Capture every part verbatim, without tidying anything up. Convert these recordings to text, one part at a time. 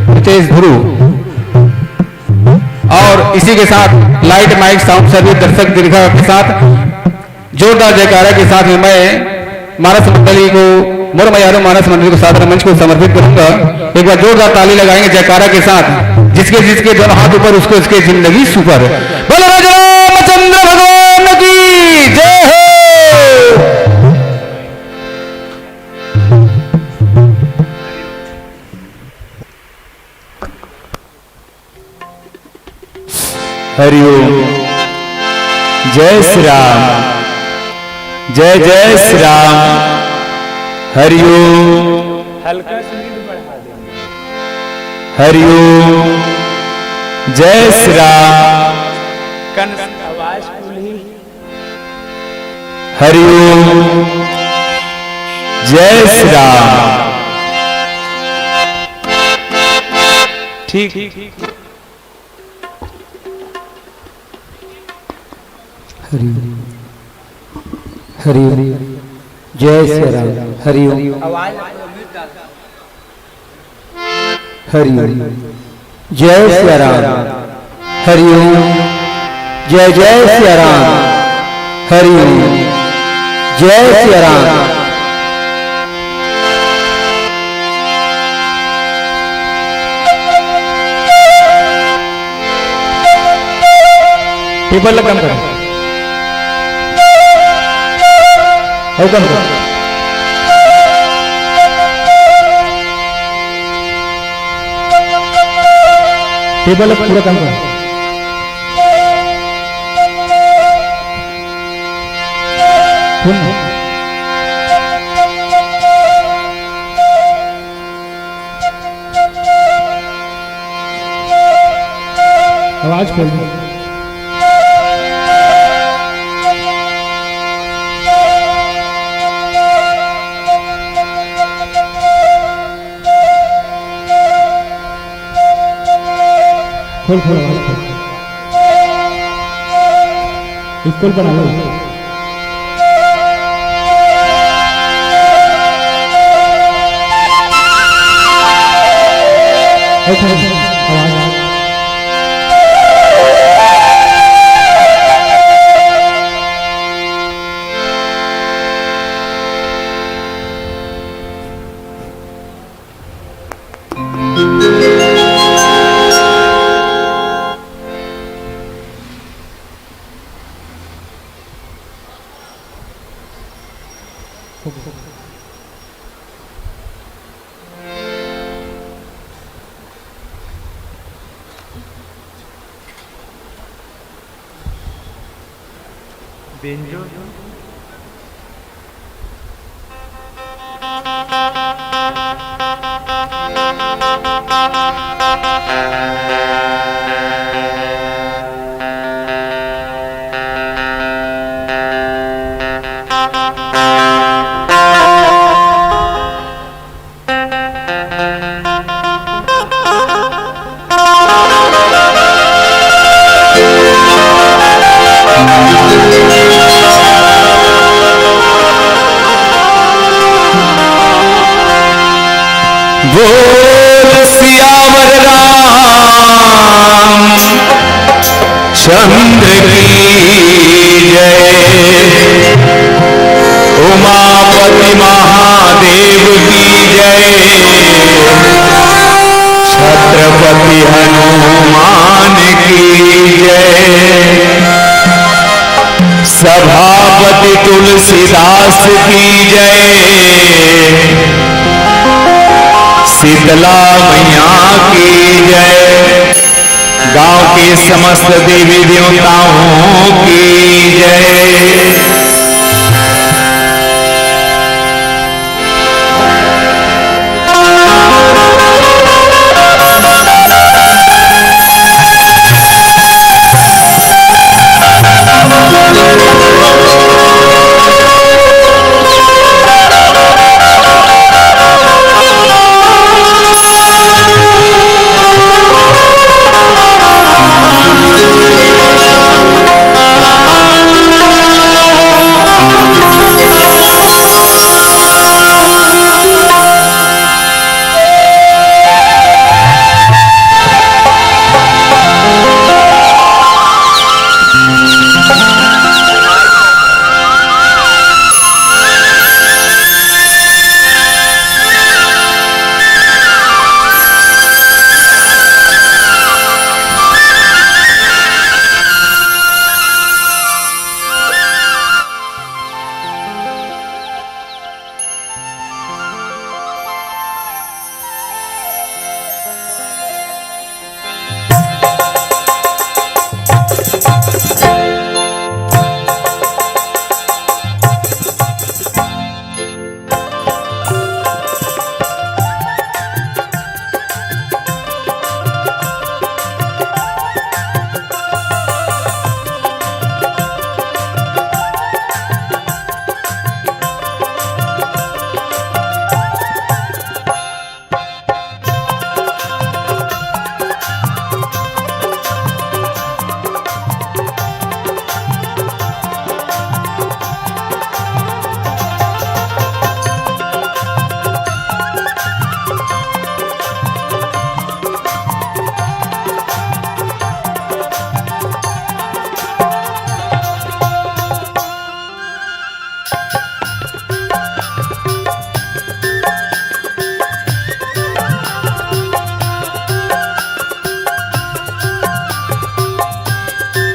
रितेश ध्रुव। और इसी के साथ लाइट, माइक, साउंड सर्विस, दर्शक दीर्घा के साथ जोरदार जयकारा के साथ में मैं मानस मंडली को, मोर मयारो मानस मंडली को सादर मंच को समर्पित करूंगा। एक बार जोरदार ताली लगाएंगे जयकारा के साथ। जिसके जिसके दोनों हाथ ऊपर, उसको उसके जिंदगी सुपर। बोलो राजा रामचंद्र भगवान की जय हो। हरि ओम। जय श्री राम। जय जय श्री राम। हरि ओम। हल्का सा नींद बढ़ा देंगे। हरि ओम। जय श्री राम। कन आवाज खुली। हरि ओम। जय श्री राम। ठीक। हरि ओम। हरि ओम। जय श्री राम। हरि ओम। हरि ओम। जय सिया राम। हरि ओम। जय जय सिया राम। हरि ओम। जय सिया राम। टेबल ला कम करो। हो कम करो। टेबल ला पूरा कम करो। सुन। आवाज खोल दो। खोल, खोल, आवाज खोल। Equal बना लो। अच्छा, आवाज। बेंजो। बोल सियावर राम चंद्र की जय, उमापति महादेव की जय, छत्रपति हनुमान की जय, सभापति तुलसीदास की जय, शीतला मैया की जय। गांव के समस्त देवी देवताओं की जय।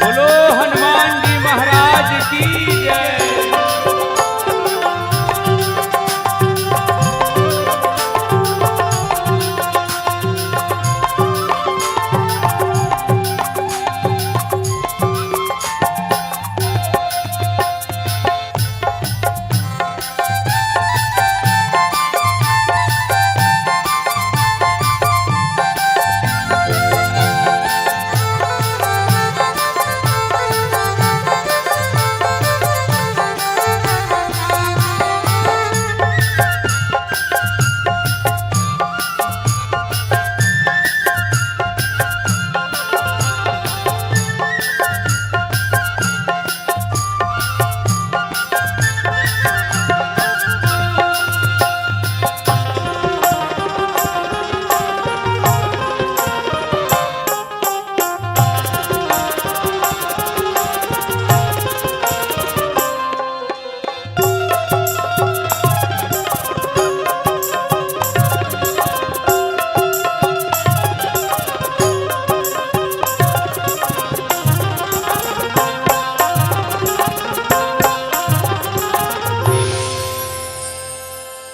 बोलो हनुमान जी महाराज की जय।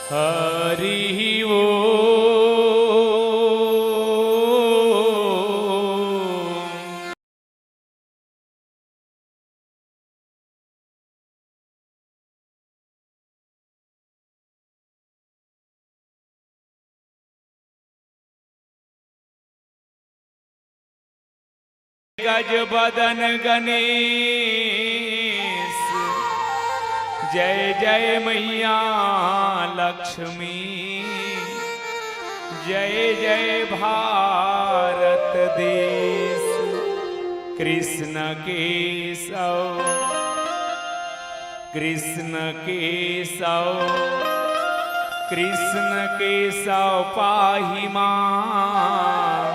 हरि ओम। गज बदन गणेश, जय जय मैया लक्ष्मी, जय जय भारत देश। कृष्ण केशव, कृष्ण केशव, कृष्ण केशव पाहि मां।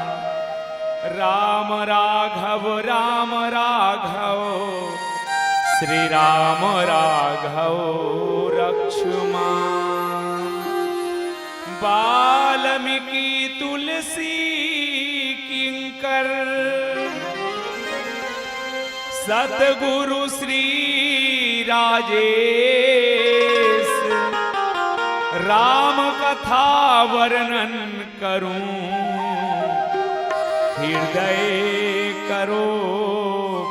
राम राघव, राम राघव, श्री राम राघव रक्ष मां। वाल्मीकि तुलसी किंकर, सतगुरु श्री राजेश। राम कथा वर्णन करूं, हृदय करो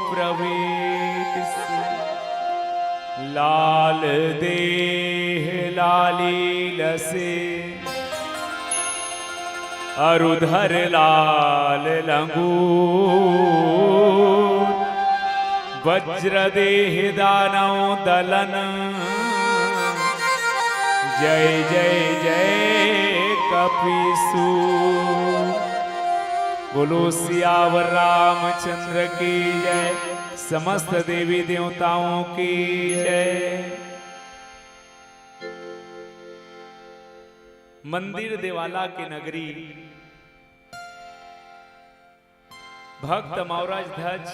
प्रवेश। लाल देह लाली लसे, अरु धर लाल लंगूर। वज्र देह दानव दलन, जय जय जय कपिसूर। बोलो सियावर रामचंद्र की जय, समस्त देवी देवताओं की जय। मंदिर देवाला के नगरी, भक्त मौराज ध्वज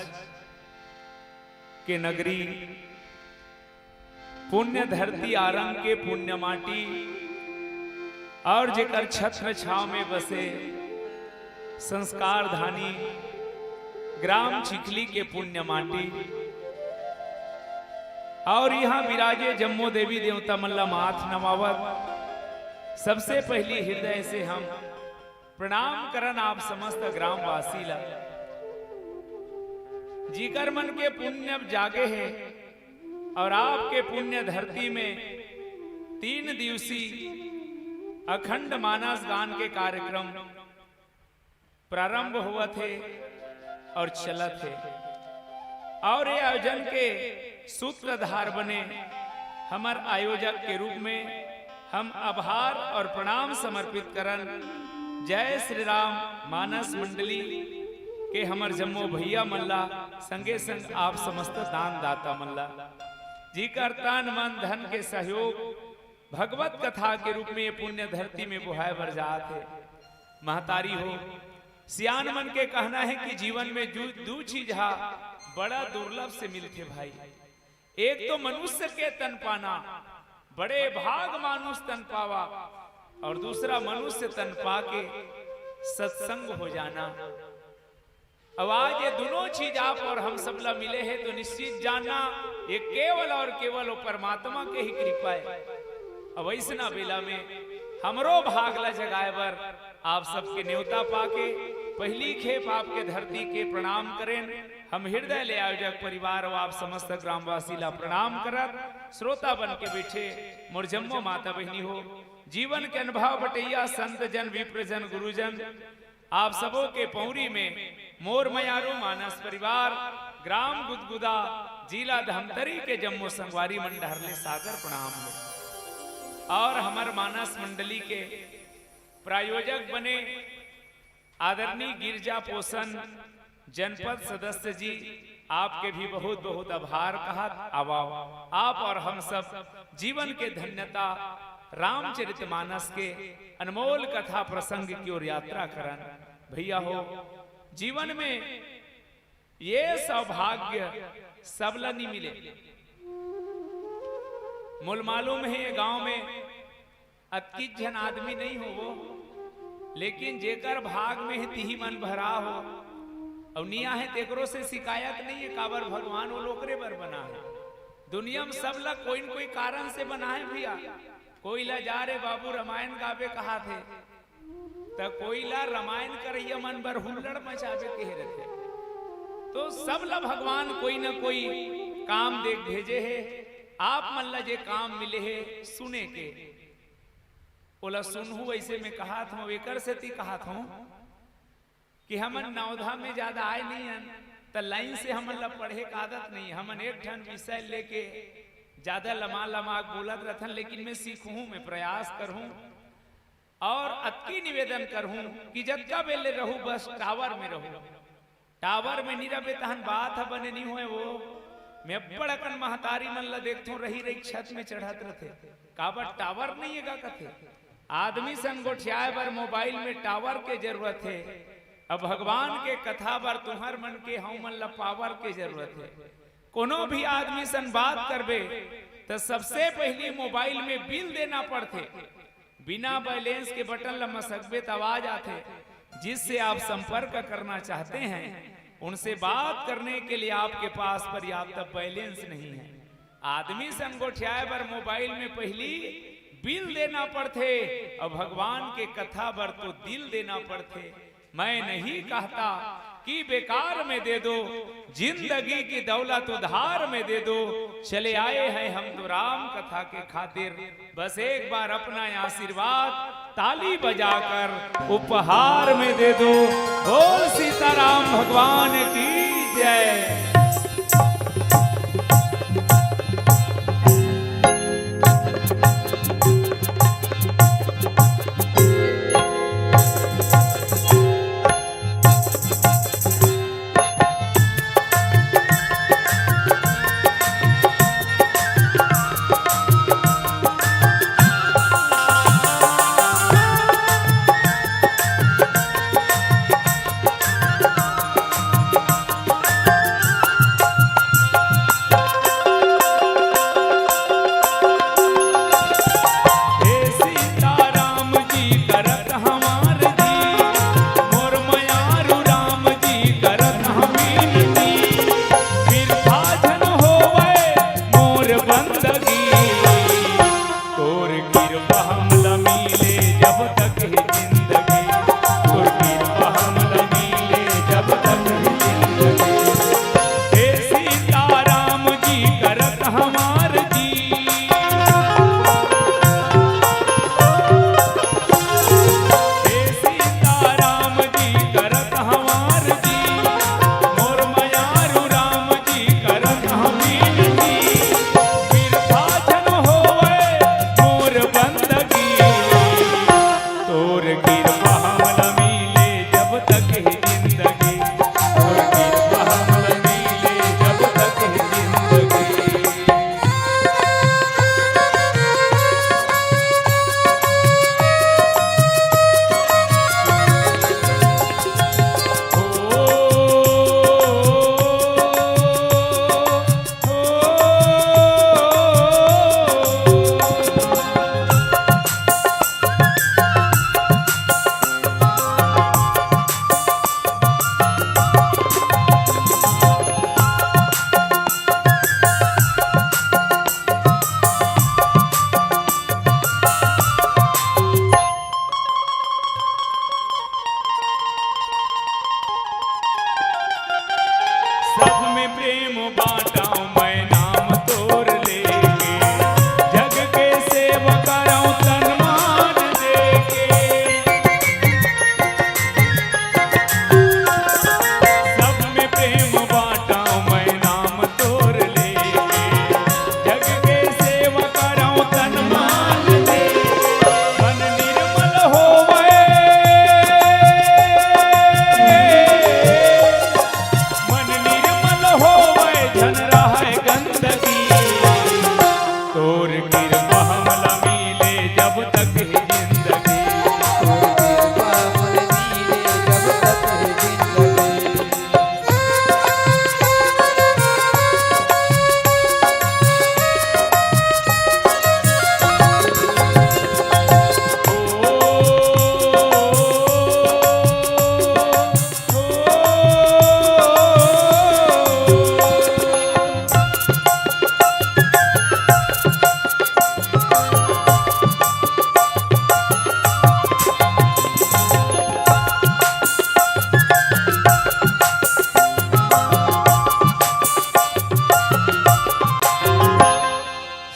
के नगरी, पुण्य धरती आरंग के पुण्य माटी, और जेकर छत्र छाव में बसे संस्कार धानी ग्राम चिखली के पुण्य माटी, और यहाँ विराजे जम्मो देवी देवता मन ला माथ नवावत सबसे पहली हृदय से हम प्रणाम करन आप समस्त ग्रामवासी ला। जिकर मन के पुण्य अब जागे हे और आपके पुण्य धरती में तीन दिवसीय अखंड मानस गान के कार्यक्रम प्रारंभ होवत हे और चलत हे। और ये आयोजन के सूत्रधार बने हमर आयोजक के रूप में हम आभार और प्रणाम समर्पित करन। जय श्री राम मानस मंडली के हमर जम्मो भैया मन ला, संगे संग आप समस्त दान दाता मन ला, जिकर तन मन धन के सहयोग भगवत कथा के रूप में ये पुण्य धरती में बोहाय बर जात हे। महतारी हो, सियान मन के कहना हे कि जीवन में जू-, दू चीज हा बड़ा दुर्लभ से मिलथे भाई। एक तो मनुष्य के तन पाना, बड़े भाग मानुष तन पावा, और दूसरा मनुष्य तन पाके सत्संग हो जाना। अब आज ये दोनों चीज आप और हम सब ला मिले हे, तो निश्चित जानना, ये केवल और केवल वो परमात्मा के ही कृपा हे। अब अइसना बेला में हमरो भाग ला जगाए बर आप सबके न्योता पाके पहली खेप आपके धरती के प्रणाम करेन। हम हृदय ले आयोजक परिवार और आप समस्त ग्रामवासी ला प्रणाम करत, श्रोता बन के बैठे मोर जम्मो माता बहिनी हो, जीवन के अनुभव बटैया संत जन, विप्र जन, गुरुजन, आप सबो के पौरी में मोर मयारू मानस परिवार, ग्राम गुदगुदा, जिला धमतरी के जम्मो संगवारी मन डहर ले सादर प्रणाम हे। और हमर मानस मंडली के प्रायोजक बने आदरणीय गिरजा पोषण जनपद सदस्य जी, आपके भी बहुत बहुत आभार कहत आवव। आप और हम सब जीवन के धन्यता रामचरितमानस के अनमोल कथा प्रसंग की ओर यात्रा करन। भैया हो, जीवन में ये सौभाग्य सबला नहीं मिले। मोल मालूम हे, ये गांव में अतकीच झन आदमी नहीं हो वो, लेकिन जेकर भाग में हे, तिही मन भरा हो। अउ निया हे, तेकरो से शिकायत नहीं हे, काबर भगवान वो लोकरे बर बना हे। दुनिया में सब ला कोई न कोई कारण से बना हे भैया। कोई ला जा रे बाबू रमायन गाबे कहा थे, त कोई ला रमायन करैया मन बर हुल्लड़ मचाबे कहे रथे। तो सब ला भगवान कोई न कोई काम देख भेजे हे। आप मन ला जे काम मिले हे सुने के, ओला सुनहू। ऐसे में कहात हूँ, एकर सेती कहात हूँ कि हमन नवधा में ज्यादा आए नहीं हन, त लाइन से हमन ला पढ़े के आदत नहीं। हमन एक ठन विषय लेके ज्यादा लमा लमा के बोलत रहथन, लेकिन मैं सीखहूँ, मैं प्रयास करहूँ। और अतकी निवेदन करहूँ कि जतका बेले रहू, बस टावर में रहू। टावर में नी रहबे तहन बात ह बने नी होय वो। मैं अब्बड़ अकन महतारी मन ला देखथों, रही रही छत में चढ़त रथे, काबर टावर नहीं हे का कथे। आदमी संग गोठियाए बर मोबाइल में टावर के जरूरत हे, अब भगवान के कथा बर तुहर मन के हव मन ला पावर के जरूरत हे। कोनो भी आदमी संग बात करबे त सबसे पहली मोबाइल में बिल देना पड़थे। बिना बैलेंस के बटन ला मसकबे त आवाज आथे। जिससे आप संपर्क करना चाहते हैं, उनसे बात करने के लिए आपके पास पर्याप्त बैलेंस नहीं है। आदमी संग गोठियाए बर मोबाइल में पहली बिल देना पड़थे और भगवान के कथा बर तो दिल देना पड़थे। मैं नहीं कहता कि बेकार में दे दो, जिंदगी की दौलत उधार में दे दो। चले आए हैं हम तो राम कथा के खातिर, बस एक बार अपना आशीर्वाद ताली बजाकर उपहार में दे दो। बोल सीताराम भगवान की जय।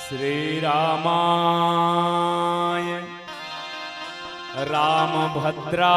श्री रामाय रामभद्रा